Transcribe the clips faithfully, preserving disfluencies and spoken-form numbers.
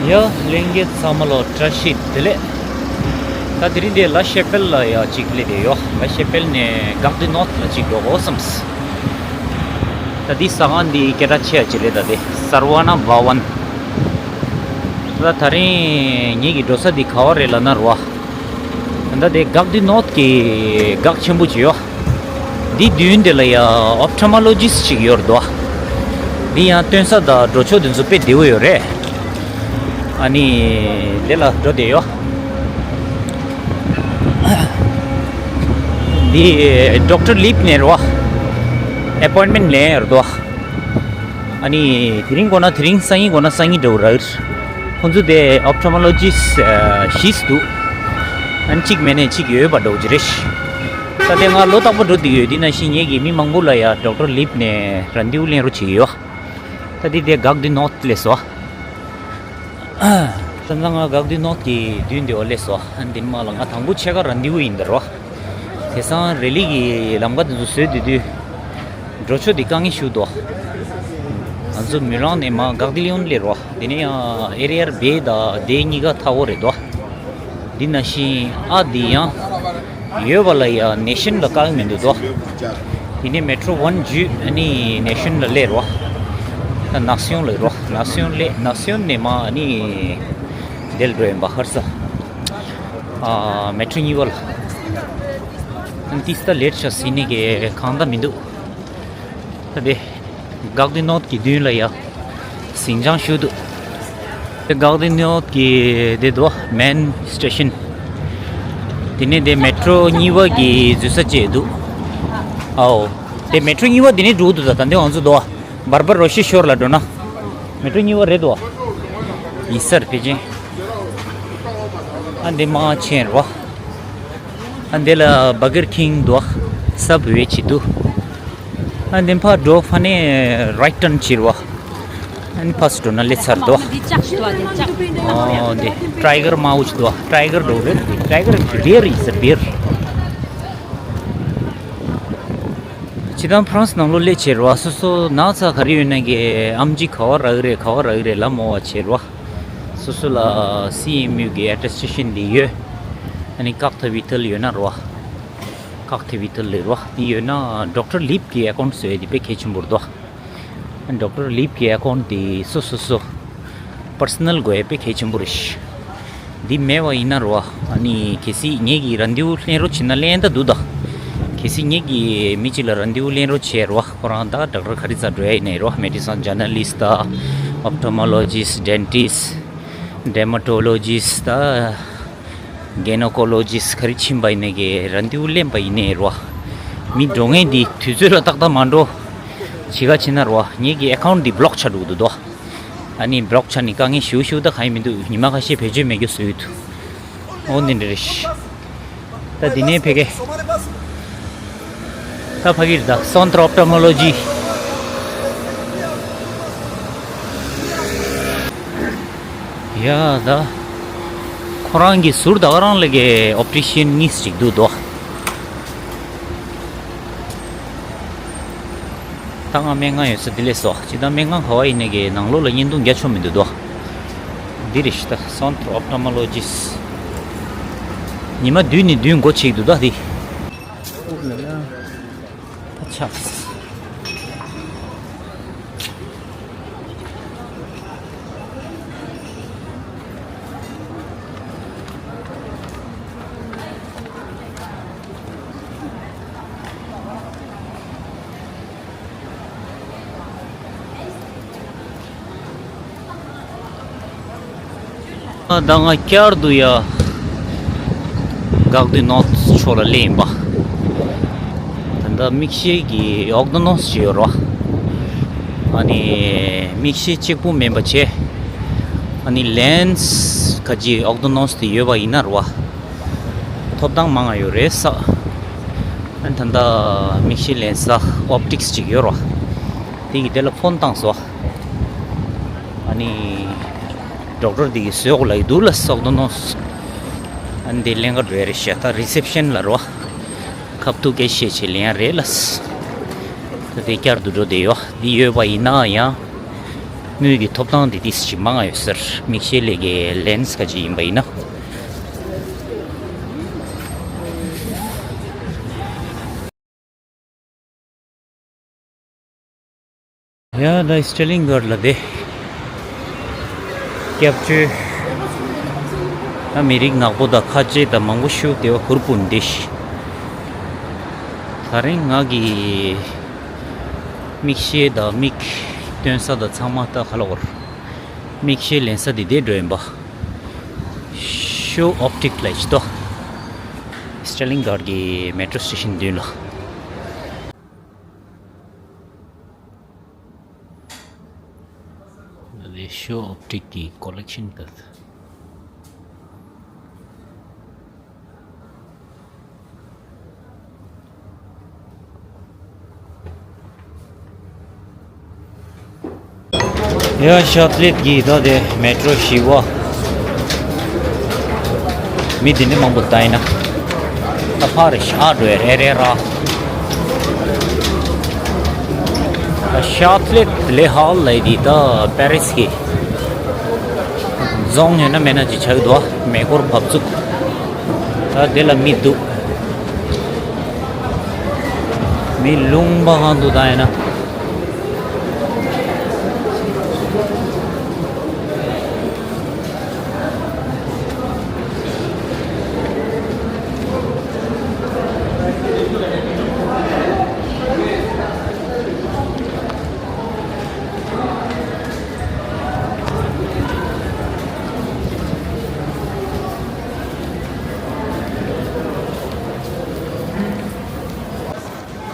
ཡ། ལྷན་རྒྱས་ཚང་མ་ལ་བཀྲ་ཤིས་བདེ་ལེགས། ད་དེ་རིང་འདི་ལ་ཤེ་པེལ་ལ་ཡ་གཅིག་སླེབས་བསྡད་ཡོད། ལ་ཤེ་པེལ་ནས་གག་དི་ནོར་ལ་གཅིག་འགྲོ་དགོས་བསམས། ད་འདི་ཟ་ཁང་འདི་སྐད་གྲགས་ཆེ་ཡ་གཅིག་རེད། ད་དེ་སར་ཝ་ན་བྷ་ཝན། ད་དེ་རིང་ངེད་ཀྱི་འགྲོ་ས་འདི་ག་བ་རེད་ལབ་ན་རོ། ད་དེ་གག་དི་ནོར་གྱི་གག་ཆེན་པོ་ཅིག་ཡོད། འདི་མདུན་དེ་ལ་ཡ་ཨོབ་ཐོ་མོ་ལོ་ཇི་སི་ཅིག་ཡོད་རེད་དོ། འདི་ཡང་སྟོན་ས་དང་འགྲོ་ཕྱོགས་དེ་ཚོ་དཔེ་བདེ་བོ་ཡོད་རེད། ཨ་ནི་དེ་ལ་འགྲོ་བསྡད་ཡོད། འདི་ཌོག་ཊར་ལིབ་ནས་རེད་བ། ཨེ་པོའིན་མེན་ཊི་ལེན་ཡོད་རེད་དོ། ཨ་ནི་དེ་རིང་དགོས་ན་དེ་རིང་སང་ཉིན་དགོས་ན་སང་ཉིན་འགྲོ་ར། ཁོང་ཚོ་དེ་ཨོབ་ཐོ་མོ་ལོ་ཇི་སི་བཞི་འདུག་ཨ་ནི་གཅིག་མེད་ནས་གཅིག་ཡོད་པ་འགྲོ་གི་རེད། ད་དེ་ང་ལོ་རྟག་པར་འགྲོ་བསྡད་ཡོད། དེ་ནང་བཞིན་ངེད་ཀྱི་མི་མང་པོ་ལ་ཡ་ཌོག་ཊར་ལིབ་ནས་རན་དེ་བུ་ལེན་རོགས་བྱེད་ཀྱི་ཡོད། ད་དེ་དེ་གག་དི་ནོར་སླེབས་སོང་། ད་ང་གག་དི་ནོར་གྱི་མདུན་དེ་བ་སླེབས་སོང་། ཨ་ནི་དེ་མ་ལ་ང་དང་པོ་ཕྱེད་ཀ་རན་དེ་བུ་ཡིན་ད་རོ། དེང་སང་རེ་ལི་གི་ལམ་ཁ་དེ་ཚོ་བཟོས་བསྡད་དུས། འགྲོ་ཕྱོགས་དེ་དཀའ་ངལ་ཞིག་འདུག་ང་ཚོ་མུ་ལང་ནས་མར་གག་དི་ལི་ཡོན་སླེབས་རོ། དེ་ནས་ཡང་ཨེ་རི་ཨར་བེ་དང་དེ་གཉིས་ཀ་ཐག་པོ་རེད་དོ། འདི་ནང་བཞིན་ཨ་འདི་ཡང་ཡོད་པ་ལ་ཡང་ནེ་ཤན་ལ་བཀག་མི་འདུག་དོ། དེ་ནས་མེ་ཊྲོ་ཝན་བརྒྱུད་ཨ་ནི་ནེ་ཤན་ལ་སླེབས་རོ། ད་ནག་སིའོན་སླེབས་རོ། ནག་སིའོན་སླེབས། ནག་སིའོན་ནས་མར་ཨ་ནི་དེ་ལ་འགྲོ་ཡིན་པ། ཧར་ས་ཨ་མེ་ཊྲོ་གཉིས་པ་ལ། ཨ་ནི་ཏིས་ད་ལེཊ་ཆ་སི་ནི་གི་གང་ད་མི་འདུག་ད་དེ་གག་དི་ནོར་གྱི་མདུན་ལ་ཡ་ཟིང་ཆ་ཞུ་འདུག་དེ་གག་དི་ནོར་གྱི་དེ་དོ་མེན་སི་ཊེ་ཤན། དེ་ནས་དེ་མེ་ཊྲོ་གཉིས་པ་གི་འཛུལ་ས་བཅས་འདུག་ཨའོ། དེ་མེ་ཊྲོ་གཉིས་པ་དེ་ནས་འགྲོ་འདུག་ད་ད་འདི་ང་ཚོ་དོ་བར་བར་རོ་ཤི་ཤོར་ལ་འགྲོ་ན། མེ་ཊྲོ་གཉིས་པ་རེད་དོ། ཡིན་སར་ཕེ་ཅིན། ཨ་འདི་མ་ཆེན་རོ། ཨ་འདི་ལ་བྷ་གར་ཁིང་འདུག་སབ་ཝེ་ཅིག་འདུག་ཨ་འདི་ཕར་འགྲོ་ཕ་ནས་རའིཊ་ཊརན་བྱེད་རོ། ཨ་འདི་ཕར་སུ་འགྲོ་ན་སླེབས་ཚར་འདུག་འདི་ལྕགས་ཤིག་འདུག་འདི་ལྕགས། ཨོ་འདི་ཊའི་གར་མ་འུ་ཅིག་འདུག་ཊའི་གར་འགྲོ་རེད། འདི་ཊའི་གར་བེར་ཡིན་ས་བེར། ཇི་ལྟར་ཧྥ་རན་སི་ནང་ལོགས་སླེབས་བྱས་རོ། སོ་སོ་ན་ཚ་ག་རེ་ཡོད་ན་གི་ཨེམ་ཆི་ག་བ་རག་གི་རེད་ག་བ་རག་གི་རེད་ལབ་མོ་བ་བྱས་རོ། སོ་སོ་ལ་སི་ཨེམ་ཡུ་གི་ཨེ་ཊེས་ཊེ་ཤན་འདི་ཡོད། ཨ་ནི་ཀག་ཐ་བི་ཐལ་ཡོད་ན་རོ། ཀག་ཐ་བི་ཐལ་ལས་རོ། འདི་ཡོད་ན་ཌོག་ཊར་ལིབ་ཀྱི་ཨེ་ཀའུན་ཊ་བཟོ་ཡ་འདི་དཔེ་གལ་ཆེན་པོ་རེད་དོ། ཌོག་ཊར་ལིབ་ཀྱི་ཨེ་ཀའུན་ཊ་འདི་སོ་སོ་སོ་པར་སོ་ནལ་དགོས་ཡ་དཔེ་གལ་ཆེན་པོ་རེད། འདི་མེད་པ་ཡིན་ན་རོ། ཨ་ནི་གལ་སྲིད་ངེད་ཀྱིས་རན་དེ་བུ་ལེན་རོགས་བྱེད་ན་ལེན་ད་འདུག་ད། གལ་སྲིད་ངེད་ཀྱིས་མི་གཅིག་ལ་རན་དེ་བུ་ལེན་རོགས་བྱས་རོ། ཁོ་རང་ད་ཌོག་ཊར་ག་རེ་ཙམ་འགྲོ་ཡ་ཡིན་ནའི་རོ། མེ་ཌི་སན་ཇར་ནལ་ལིསི་ཊི་ད། ཨོབ་ཐོ་མོ་ལོ་ཇི་སི་ཊི། ཌེན་ཊི་སི་ཊི། ཌེར་མ་ཊོ་ལོ་ཇི་སི་ཊི་ད། གྷའི་ནོ་ཀོ་ལོ་ཇི་སི་ཊི་ག་རེ་ཕྱིན་པ་ཡིན་ནའི་གི་རན་དེ་བུ་ལེན་པ་ཡིན་ནའི་རོ། མི་འགྲོ་མཁན་འདི་དུས་ཚོད་ལ་ཏག་ཏག་མ་འགྲོ། བྱེད་ག་ཕྱིན་ན་རོ། ངེད་ཀྱི་ཨེ་ཀའུན་ཊ་འདི་བྷི་ལོག་ཆགས་འགྲོ་གི་འདུག་དོ། ཨ་ནི་བྷི་ལོག་ཆགས་ནས་དཀའ་ངལ་ཞེ་པོ་ཞེ་པོ་ད་གང་ཡང་མི་འདུག་ཉི་མ་ཁ་ཤས་བེད་སྤྱོད་མེད་རྒྱུ་བཟོས་ཡོད་འདུག་ཨོ་འདི་འདྲ་རེད། ད་འདི་ནས་ཕ་གི། ད་ཕ་གིར་ད་སོན་ཏྲ་ཨོབ་ཐོ་མོ་ལོ་ཇི། ཡ་ད། ཁོ་རང་གི་ཟུར་ད་ག་རང་ལ་གི་ཨོབ་ཊི་ཤན་གཉིས་ཅིག་འདུག་དོ། ད་ང་སྨན་ཁང་ཡོད་ས་འདི་ལས་སོ། ཅི་ད་སྨན་ཁང་ག་བ་ཡིན་ནའི་གི་ནང་ལོགས་ལ་བརྙན་ཐུང་རྒྱག་ཆོག་མི་འདུག་དོ། འདི་རེད་ཤི་ད་སོན་ཏྲ་ཨོབ་ཐོ་མོ་ལོ་ཇི་སི། ཉི་མ་བདུན་ནས་བདུན་འགོ་བྱེད་ཀྱི་འདུག་ད་འདི། ཨུབ་ལ་ལ། ད་ཆགས། ད་ང་བསྐྱར་དུ་ཡ་གག་སྡེ་ནོར་ཕྱོགས་ལ་སླེབས་ཡིན་པ། ད་ལྟ་མིག་ཤེལ་གྱི་ཨོར་དོ་ནོན་སི་ཅིག་ཡོད་རེད་བ། ཨ་ནི་མིག་ཤེལ་གཅིག་པུ་མིན་པ་བྱས། ཨ་ནི་ལེན་སི་ག་ཅིག་ཨོར་དོ་ནོན་སི་དེ་ཡོད་པ་ཡིན་ན་རེད་བ། ཐོབ་ཐང་མང་ང་ཡོད་རེད་ས། ཨ་ནི་ད་ལྟ་མིག་ཤེལ་ལེན་སི་ཨོབ་ཊིག་སི་ཅིག་ཡོད་རེད་བ། དེ་གི་དེ་ལ་ཕོན་བཏང་སོང་། ཨ་ནི་ཌོག་ཊར་དེ་གི་བཟོས་ཡོད་ལབ་ཀྱི་འདུག་ལ་ཨོར་དོ་ནོན་སི། ཨ་ནི་དེ་ལེན་ག་འགྲོ་ཡ་རེད་ཤག་ད་རི་སེབ་ཤན་ལ་རེད་བ། ཁ་ཐུག་སྐད་བཤད་བྱས་ལེན་ཡ་རེད་ལ། ད་དེ་བསྐྱར་དུ་འགྲོ་བསྡད་ཡོད། འདི་ཡོད་པ་ཡིན་ན་ཡང་། དངུལ་གྱི་ཐོབ་ཐང་དེ་ཏིས་ཅིག་མང་ང་ཡོད་ཟེར། མིག་ཤེལ་ལས་ཀའི་ལེན་སི་ག་ཅིག་ཡིན་པ་ཡིན་ན། ཡ་ད་སི་ཊ་ལིང་གར་ལ་དེ་སྐྱབས་བཅོལ། ད་མི་རིགས་ནག་པོ་དང་ཁ་ཆེ་དང་མང་པོ་ཞིག་དེ་བ་གུར་པུ་འདི་ཤི། ད་རིང་ང་གི་མིག་ཤེལ་དང་མིག་སྟོན་ས་དང་ཚང་མ་ད་ཁ་ལོ་བར། མིག་ཤེལ་ལེན་ས་དེ་དེ་འགྲོ་ཡིན་པ། ཤོ་ཨོབ་ཊིག་ལ་ཅི་ཏོ། སི་ཊ་ལིང་གར་གྱི་མེ་ཊོ་སི་ཊེ་ཤན་མདུན་ལ། ལས་ཤོ་ཨོབ་ཊིག་གི་ཀོ་ལེག་ཤན་དེ། ཡ་ཤར་ལེད་ཀྱི་ད་དེ་མེ་ཊོ་བཞི་པ། མི་དེ་འདྲ་མང་པོ་ད་ཡིན་ན། ད་ཕར་ཤར་འགྲོ་ཡ་རེད་རེད་ར། ད་ཤར་ལེད་ལེ་ཧཱལ་ལ་ཡི་དེ་ད་པེ་རིས་ཀྱི་རྫོང་ཡོད་ན་མེད་ན་ཅིག་ཆགས་འདུག་མེ་འཁོར་བབས་ཚུགས། ད་དེ་ལ་མི་འདུག་མི་ལུང་པ་གང་འདུག་ད་ཡིན་ན།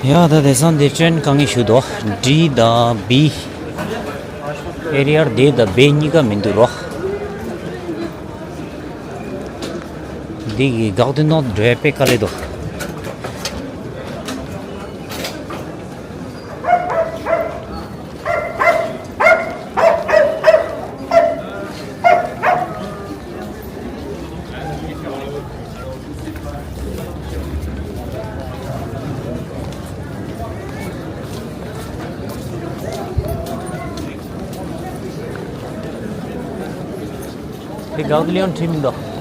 ཡ་ད་དེང་སང་དེ་ཅན་གང་ངེས་ཞུ་དོ། ཌི་དང་བི། ཨེ་རི་ཡར་དེ་དང་བེ་གཉིས་ཀ་མི་འདུག་རོ། འདི་གི་གག་དུ་ནོར་འགྲོ་ཡ་དཔེ་དཀའ་ལས་འདུག་དེ་གག་ལེ་ཡོན་ཁྲིམས་འདུག